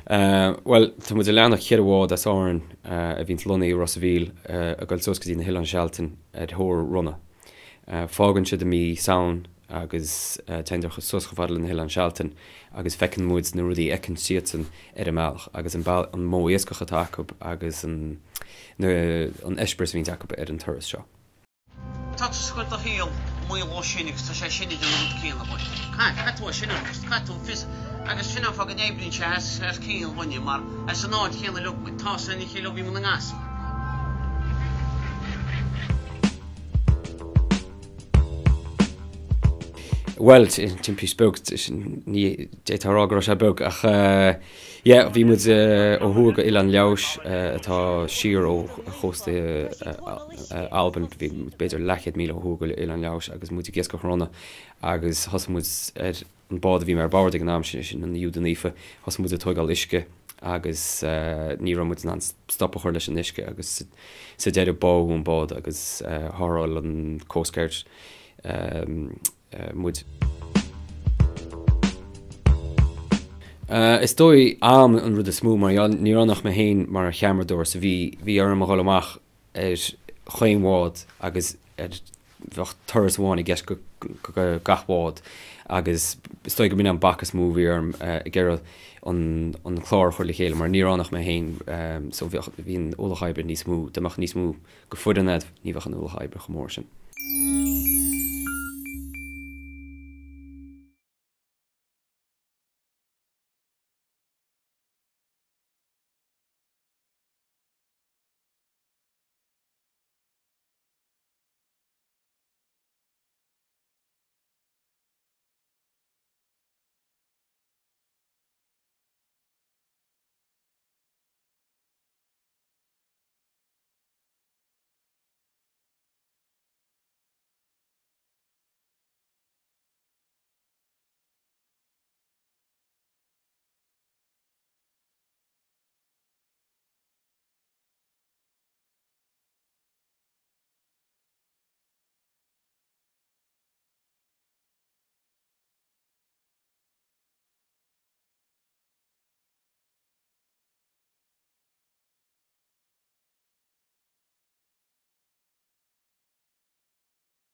Bhuel, tá muid ag leanacht cheithre bhád as Árainn a bhíonns lonnaithe i Ros a' Mhíl ag goil suas go dtí na hOileáin Sealtainn ar thóir ronna. Fágann siad i mí Samhain agus téann suas chomh fada le na hOileáin Sealtainn agus feiceann muid na rudaí a fheiceann siadsan ar an mbealach agus an an modh iascach atá acu agus an an eispéireas a bhíonns acu ar an turas seo. Tá tú ag cur do shaol i mbaol ó sin agus tá sé sin ag déanamh an rud céanna dhuit. Caithfidh tú é sin a agus caithfidh tú fios agus sin an fáth go n-oibríonn sé as as ciall dhuine mar as an áit chéanna uilig muid, tá san chéile ó bhí muid ina ngasúir. Bhuel, timpiste beag, ní d'fhéadfá a rá go raibh sé beag ach yeah, bhí muid ó thuaidh go Oileán Leodhais atá siar ó chósta Albain, bhí muid b'fhéidir leathchéad míle ó thuaidh go Oileán Leodhais agus muid ag iascach ronna agus thosaigh muid ar an bád a bhí mé ar bord ag an am sin, sin an Iúda Naofa, thosaigh muid ag tóigeáil uisce agus ní raibh muid in ann stop a chur leis an uisce agus sa deireadh bádh an bád agus tharrtháil an Coast Guard muid. Is dóigh am an rud is mó mar ní raibh ann ach mé féin mar cheamaradóir so bhí bhí orm a dhul amach ar chaon bhád agus ar bheadh turas amháin i gceist go gach bád agus is dóigh go mb'in an bac is mó a bhí orm ag iarraidh an an clár a chur le chéile mar ní raibh ann ach mé féin so bheadh bhí an ualach oibre níos mó dá mbeadh níos mó go foireann agat ní bheadh an ualach oibre chomh mór sin.